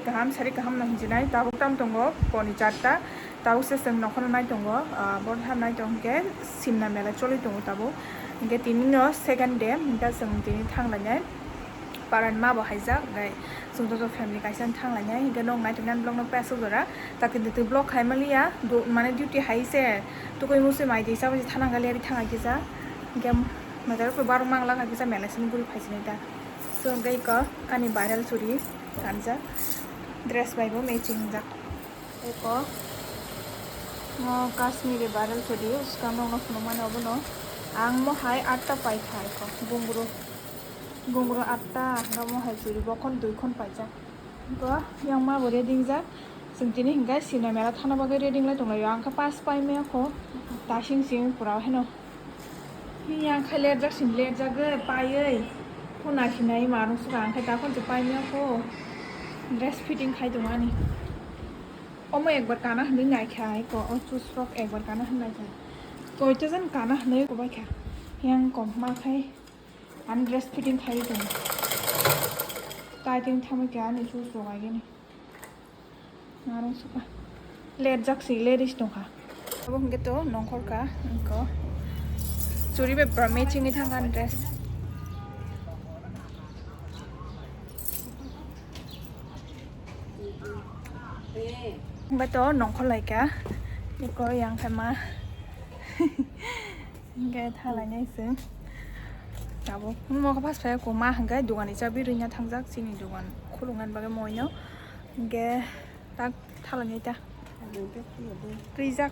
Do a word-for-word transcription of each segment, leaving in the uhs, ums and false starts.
Ham sari kaham no hinjinai, tabuk tam tongo poni charta, tabuk se chwng nokhorno nai tongo, ah, boro ham nai tong hwnkhe Simna mela choli tongo tabuk, hwnkhe tini no second day, hwnkhe chwng tini thanglainai paran ma bo haijak, hwnkhe chwng joto family kaisa thanglainai, hwnkhe nok nai tongnai vlog no pesok jora, ta kintu twi vlog khai maliya, do-, mane duty hai se, tukui musui mai twi chabai se thana gali ari thang ai kisa, hwnkhe majak barok mangla kha kisa mela simi guri phai sinai ta. So, hwnkhe iko ani viral churi kanjak, dress bai bo matching jak. Eko, mo Kashmiri viral churi, swkang nokno phunukmani obono. Ang mo hai atta paikha eko, gungro, gungro atta, hwnkhe mo hai churi bokhon duikhon paijak. Eko, yang ma bo ready wngjak. Chwng tini hwnkhe Simna mela thana bagwi ready wnglai tonglaio. Ang khe pass paimaya kho, ta sing sing pura heno. Yang khai lerjak sing lerjagwi paiwi. Khuna khinai marung swkang khai dakhon se paimaya kho. Dress fitting khai tongani. Omo ekbar kana hwnwi naikha ai ko, o chusrok ekbar kana hwnwi naikha. Koito jan kana hwnwi kobaikha. Yang kom ma khai ani dress fitting khai tong. Tai teng thamwi kha ani chusrok agini. Narwng suka. Lerjak si, leris tongkha. Abo hwnkhe to nongkhor ka, wngkha. Churi bai pura matching wi thangkha ani dress. Hwnkhe to nongkhor lai ka. Eko yang khe ma. Hwnkhe thalai nai se. Tabuk mo khe pas phai ko ma hwnkhe dogan ni chabi rwina thangjak chini dogan khuluknani bagwi moino. Hwnkhe tak thalai nai ta. Twijak.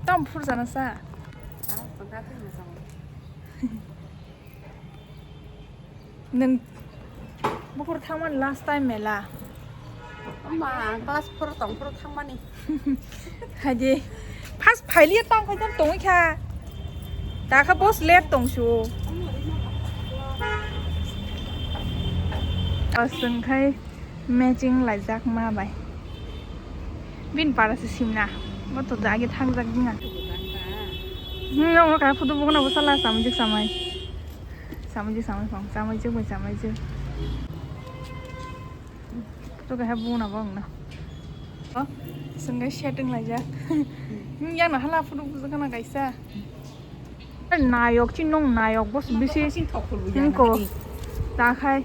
Tam phur jana sa. Nwng buphuru thangmani last time mela? Ama, ang class four tong phuru thangmani. Haidi, first phailiya tang khai tong tongwi kha. Da kha boss late tong su. Aswng khai matching laijak ma bai. Bini para se simna. Bo to jagi thangjak dinga. Hmm, oro kai photo bokna bo sala samjik samai. Samajik, samajik, samajik, bai samajik. Photo kaisa buna bang na. Oh, sengkai setting laijak. Yang na hala photo bujak na kaisa. Nayok chin nong nayok bos bisi. Hingko. Takhai.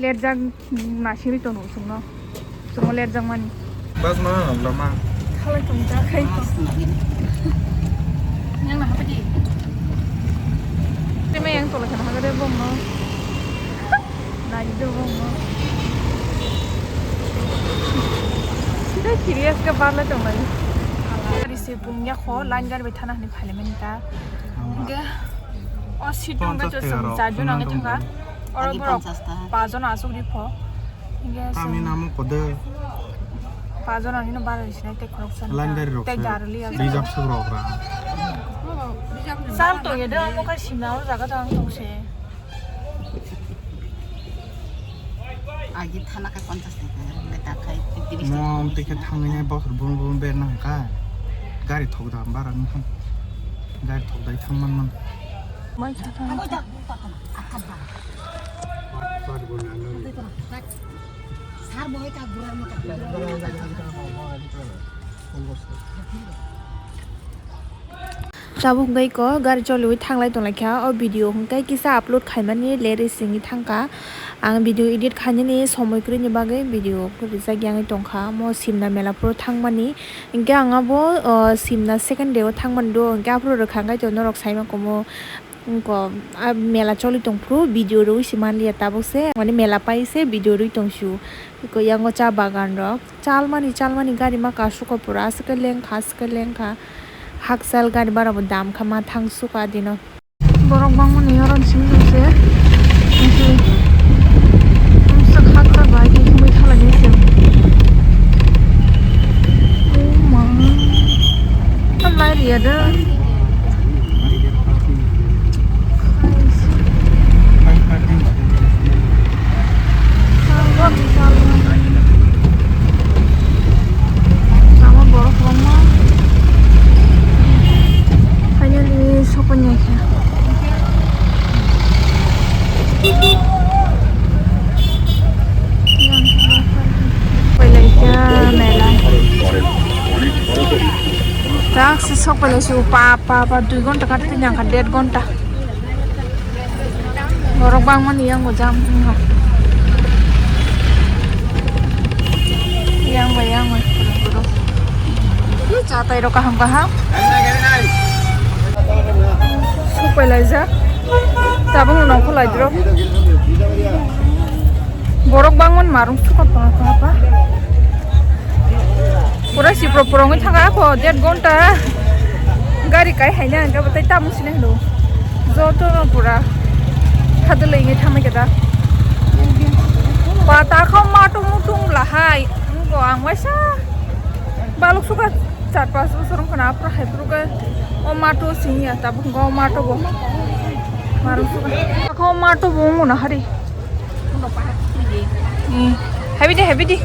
Lerjak nasiri tono chwngno. Chwngno lerjak mani. Bas ma lama. Khalai tong ta khai. Yang na hapdi. Teme yang tola kana hagade bongno. Nagi do bongno. Sida serious ka barla tong lai. Gari se pungya kho line gari bai thana hani phale mani ta. Ge o seat rong ga chwng char jon ang thanga. Oro borok pajon asuk ri pho. Hingke Tami namo kode. Pajon ani no bara sinai te khorok san. Line gari rok te se. Garli ya. Reserve suk rok ra. Sal to ye de amo kai simna o jaga to ang tong se. Agi thana kai ponchas taka, le ta kai tiris taka. Mom tike thangni bosor bun bun ber nang ka. Gari thok da bara nang. Gari thok dai thang man man. Mai thang. Tabuk hwnkhe ko gari choliwi thanglai tonglaikha, o video hwnkhe kisa upload khaimani late singwi thangkha. Ang video edit khainani somoi kwrwini bagwi video rijak yangwi tongkha. Mo Simna mela phuru thangmani, hwnkhe ang abo, o, Simna second day o thangmani do, hwnkhe aphuru rwkha hwnkhe norok saima komo. Wngkha, a mela choli tong phuru video rwi se manliya tabuk se, mane mela pai se video rwi tong su. Wngkha, yango cha bagan rok, chalmani, chalmani gari ma kasukha pura, aswk khe lengkha, aswk khe lengkha. Hakchal gari bara bo dam kha, ma thang sukha dino. Borok bangmani oro simi se, se, se hakchal bai khe himwi thalai se. Oh ma. Tam lai riya da. Lama borok kwbangma. Finally, sokoni khe. Dak se sok pele su pa pa pa dui gonta kata tini angka der gonta. Borok bangmani yang bo jam wngkha. Yang bai yang bai. Ih, chatai rok kaham kaham. Sok pele ja. Tabung nongkho lai dro. Borok bangmani marung suka pa pa pa. Pura sipro purongwi thanga kho, der gonta gari kai haina hwnkhe bwtai tamo sini hwno. Joto no pura khadwlwi wngwi thangma khe da. Pata kho matung mutung lahai. Wngkho ang waisa baluk suka char pas bosor wngkha na aphuru hai phuru khe o mato siniya tabuk wngkha o mato bo. Marung suka kho mato bo wngkha na hari. Hmm. Happy day, happy day.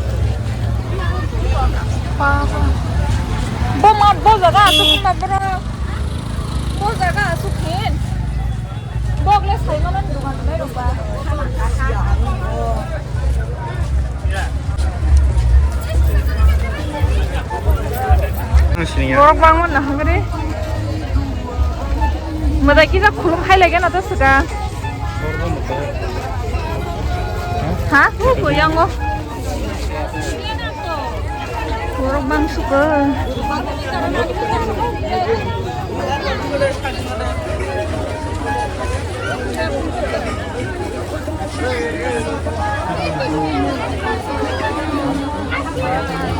Bo ma, bo jaga asuk ma bro. Bo jaga asuk hin. Bok le sai ma man dukan nai rok ba. Borok bangma na hagre. Madai kisa khulum hai lage na to suka. Ha? Ko yango. Borok bang suka.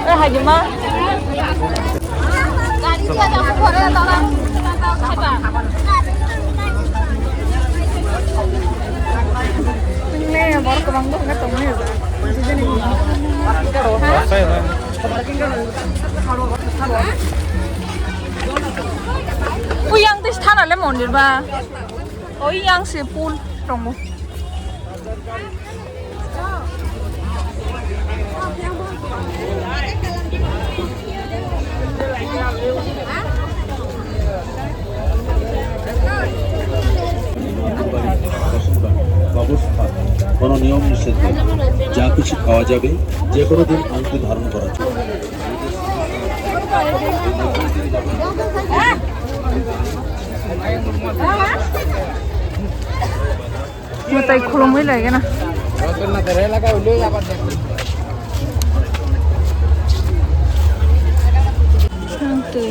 Eh, hai di ma. Ini borok kwbang dong, nggak tahu nih. Ui, yang tis thana le mondir ba. Oi, yang se pool tongo. বাসস্থান, কোনো নিয়ম নিষেধ নেই। যা কিছু খাওয়া যাবে, যে কোনো দিন আংটি ধারণ করা যাবে। Mwtai khulumwi lai gana. Ang twi.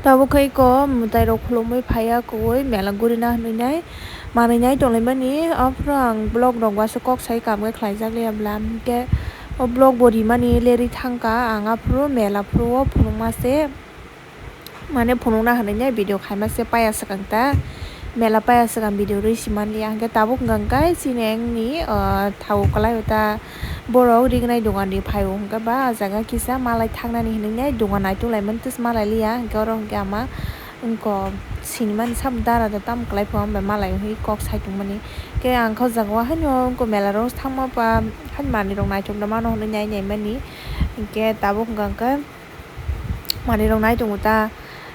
Tabuk khe iko mwtai rok khulumui phaiya, kuwi mela gurina hinwi nai manwi nai tonglaimani. Aphuru ang vlog rok uaisa kok sai kam khe khlaijak liya bwla, hinkhe o vlog bo rimani lerwi thangkha. Ang aphuru mela phuru o phunukma se, mane phunukna hinwi nai video khaima se paiya swkang ta, mela paiya swkang video rwi si manliya. Hinkhe tabuk hwnkha khe chini engni, ah, thago kwlai o ta. Borok rignai dogan ri phaio hwnkhe ba ah jaga kisa malai thaknani hinwi nai dogan naituk laimani twis malai liya, hinkhe oro hinkhe ama wngkok sinimani sabo dara da tamo kwlai pho, hwnbai malai hinwi kok sai tongmani. Khe ang khe o jaga o haino wngkok mela rok thangma ba haino manwi rok naithok da mano hinwi nai naimani, hinkhe tabuk hwnkha khe manwi rok nai tongo ta.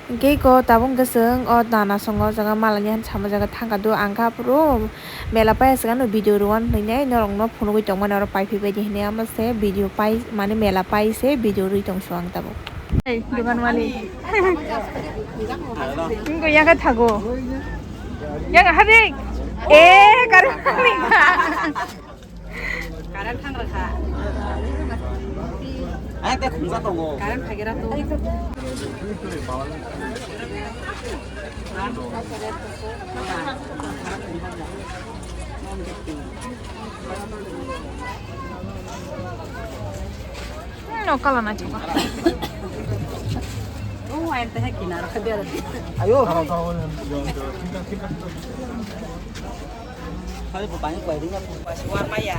Hinkhe iko tabuk hwnkhe chwng o nana songo o jaga malani han sama jaga thangkha do, ang khe aphuru mela paiya swkang no video rwna hinwi norokno phunugwi tongmani oro paiphi baidi hinwi, amo se video pai mane mela pai se video rwi tongso ang tabuk. Hey, dogan wali. Wngkha yakha thago. Yakha hari. Eh, kare. Current thang rwkha. Ai, te khungsa tongo. Current phaigira to. Hmm, no kala na chuka. Oh, ayam teh kinar khabiar. Ayo. Hari bo bani kwai ring ya. Warmaya.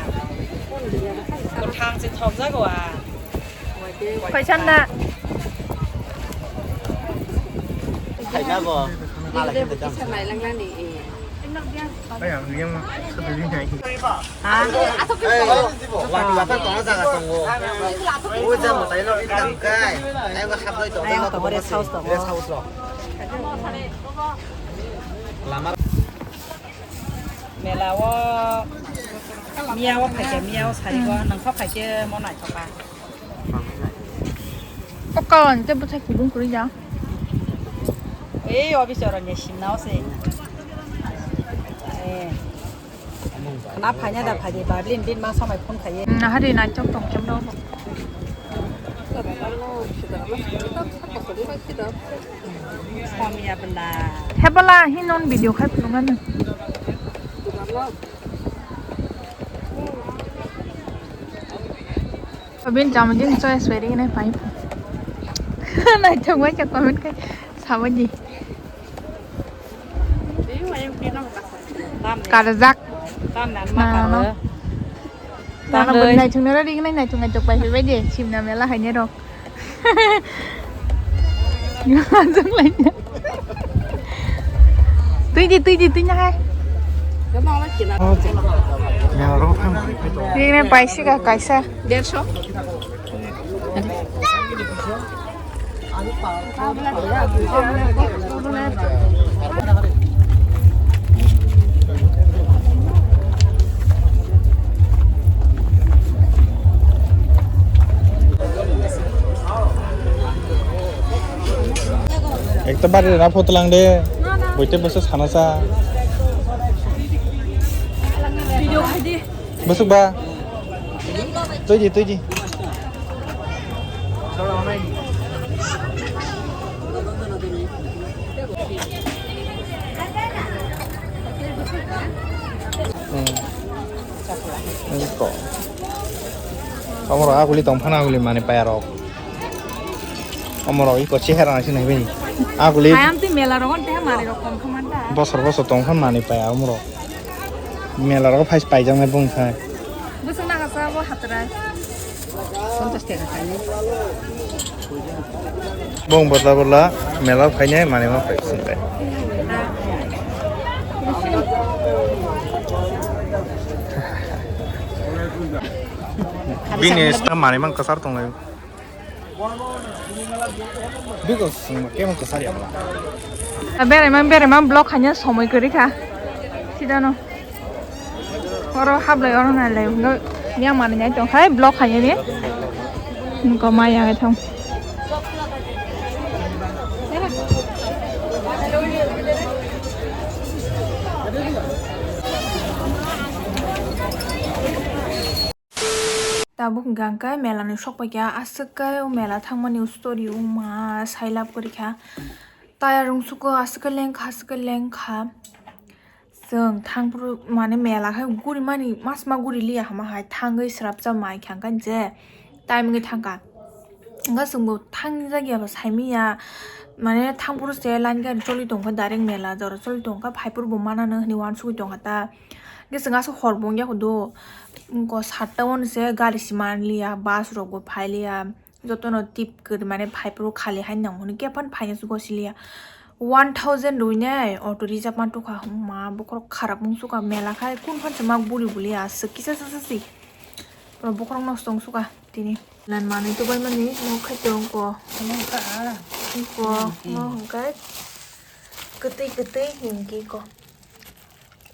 Kwthang se thok jago a. Khaisan da. Khaina bo. Malai khe dam. Ayang yang ma. Ha? Wani wata tongna jaga tongo. O jamo taino ri tangkai. Ayang hapnai tongo. Ayang tongo, rest house tongo. Rest house rok. Lama. Mela o miya o phaikhe, miya o sari go, nang kha phaikhe mo naithoka. O kawan te bwthai kubung kwrwi ya. Ei office oro ni simna o se. Eh. Na phaina da phaidi, babli bin ma samai phone khaye. Na hari na chok tong chok do. Samya bela. Hebala hinon video khai phunukano. Obin jamajin choice weri nai pai. Nai thok bai comment khai sabaji. Karjak. Mano. Mano nai thok nara ring nai nai thok nai thok pai pai de simna mela haine rok. Tui di, tui di, tui na hai. Ring nai pai sika kaisa. Derso. Ekta bari rana photo lang de. Boite bosa sana sa. Video khai di. Bwswk ba? Twi di, twi di. Hmm. Iko. Omoro aguli tongphana aguli mani payarok. Omoro iko chehera nasi nai bini. Aguli. Ayam twi mela rogon teh mani rokom khamanta. Bosor bosor tongphan mani paya omoro. Mela rogo phai paijaknai bung khai. Bwswk naka sa bo hatrai. Bung bwtla bwtla mela phainai manwi ma phai swnglai. Bini sta manwi mang kwchar tonglai. Biko sungma kemo kwchar ya bwla. Beraima beraima block hanya somoi kwrwi kha. Sidano. Oro hablai oro nai lai hwnwi yang mani nai tong khai block hanya ni. Nungko maya thang. Tabuk hwnkha hwnkhe mela ni sok paikha, aswk khe o mela thangmani story wngma sailab kwrwikha. Tayar rwngsugo aswk khe lengkha, aswk khe lengkha. Chwng thangphuru mane mela khe gurimani masma guri liya hama hai thangwi srapsa mai kha khe je time wngwi thangkha. Wngkha chwngbo thangni jagya bo saimanya, mane thangphuru se line gari choli tongkha, direct mela jora choli tongkha, phaiphuru bo manano hinwi uansugwi tongkha ta. Hwnkhe chwng aswk hor bo wngya kho do, wngkha satta o se gari se manliya, bus rok bo phailiya. Jotono tip kwrwi mane phaiphuru khali hai nang hwnwi khe phano phaina se gosiliya. One thousand rwinai auto reserve man tukha, ma bokhorok kharap wng sukha mela khai kun phan se ma buri buli aswk kisa sa sa si. Bokhorok nosto wng sukha tini. Lan manwi tubai mani nok khai tong ko. Ano ka a. Ko Hmm. no hwnkhe kwtwi kwtwi hinkhe ko.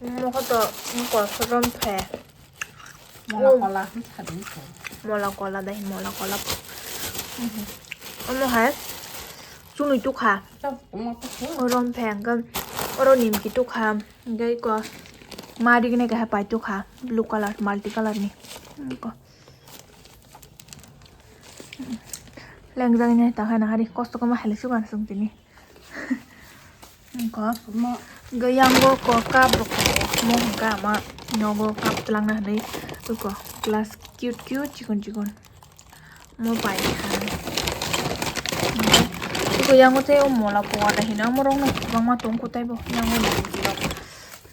Mokho to mokho rom phe. Mola Oh. Kola hwn thadung kho. Mola kola dai, mola kola. Mhm. Omo hai chunui tukha. Chao, omo to kho. Rom phe hwnkhe oro nimki tukha. Hwnkhe iko mari gwnai kaha pai tukha. Blue color, multi color ni. Iko. Lengjak ni ta hai na hari kosto koma hai le sugan sung tini. Wngkha. Omo. Hwnkhe yango ko cup rok mo hwnkha ama nogo cup twlangna hwnwi wngkha glass cute cute chikon chikon mo pai kha. Wngkha yango tei o mola powa da hino omo rok no kwbangma tong kho tei bo yango ni bwtwi rok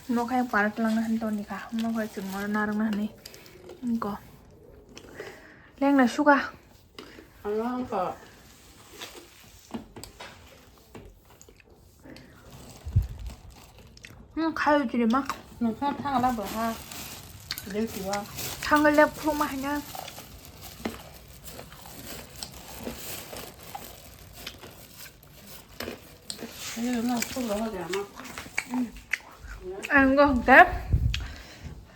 nokha yang para twlangna hwnwi tongkha mo hai chwng oro narwkna hwnwi wngkha lengna suka. Ano wngkha. Hmm, khai chiri ma. Nokha thangla bo ha. Dei kuwa. Thangla phuma hanya. Ang go hwnkhe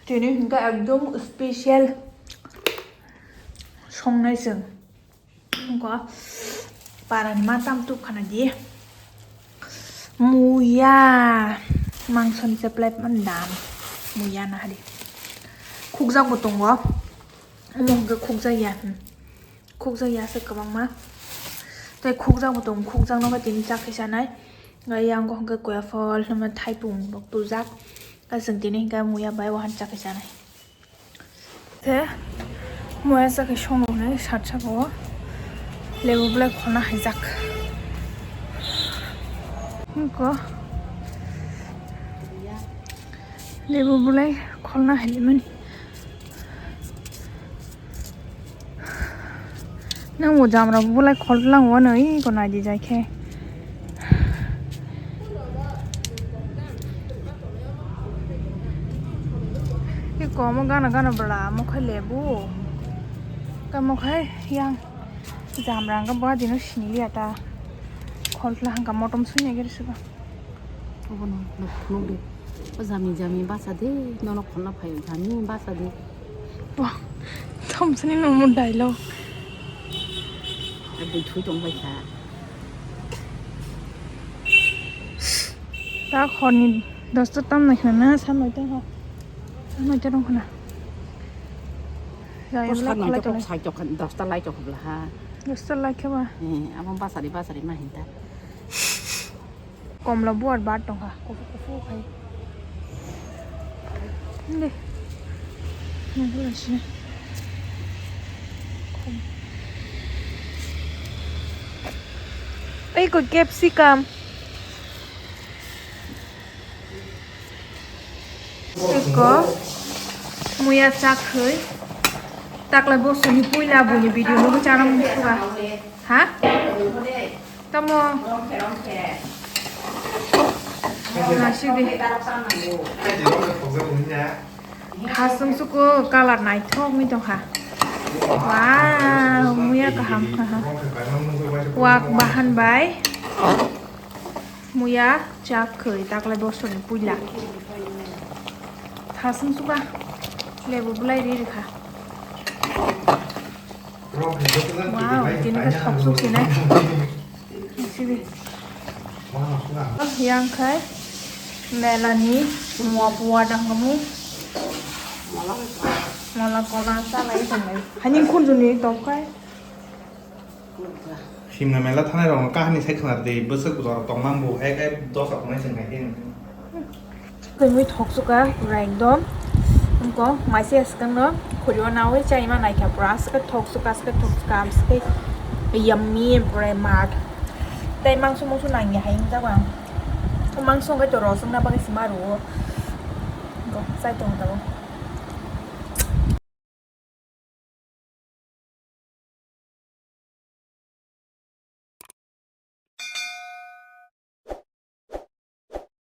tini hwnkhe ekdom special songnai chwng. Wngkha parani ma tam tuk khana di. Muya mangsoni se plate man dam. Muya na hari. Khukjak bo tongo. Omo hwnkhe khukjak ya. Hmm. Khukjak ya se kwbangma. Tei khukjak bo tongo. Khukjak no khe tini chakhe chanai. Gai yang go hwnkhe koya phol, hwnma thaipung bo tujak. Kasing tini hwnkhe muya bai wahan chakhe chanai. Te muya chakhe songroknai sat saka o lebu belai kholna haijak. Wngkha lebu belai kholna haimani. Nang bo jamra bo belai khol lang wano iko nai di jai khe. Iko omo gana gana bwla omo khai lebu. Tamo khai yang jamra hwnkha bo adino sini liya ta. Khol tla hwnkha motom sui nai gari siba. Obono phunuk di. O jami jami basa de, nono khonna phai jami basa de. Wah, thomsani nomo dialogue. Bui thui tong bai kha. Ta khorni dosta tam nai khna na, sa noita ho. Sa noita rong khna. Jai O sa bla noita khalai kok tong. Sai tok khan, dosta lai tok bla ha. Dosta lai khe ba. Eh, amo basa di, basa di ma hinta. Komla buar bar tongkha, kuphur kuphur khai. Nde. Nang bulasina. Ei ko capsicum. Eko muya chakhwi taklai bosoni puila buini video nugwi chana mungkha. Ha? Tamo. Nasidi. Hasung suku kalar naithok ni tongkha. Wow, muya kaham kha. Wak bahan bai. Muya chak khwi taklai bosoni puila. Thasung suka lebu bulai ri rikha. Wow, tini ka sok sok sinai. Sini. Yang khai melani mua pua dang kamu. Mala kola sa lai sanai. Haning khun juni top khai. Simna mela thanai rok kahani sai khwna di, bwswk jora tongmang bo, ek ek dosa tongnai chwng hai khe. Twi mui thok suka pura ekdom. Wngkong maise aswkang no khuri o nawi chai ma naikha pura, aswk thok suka, aswk thok suka, aswk yummy pura mat. Tai mangso mangso nangya hai wngjago ang. O mangso wngkha to rosong na bagwi se ma rwo. Wngkong chai tong tabuk.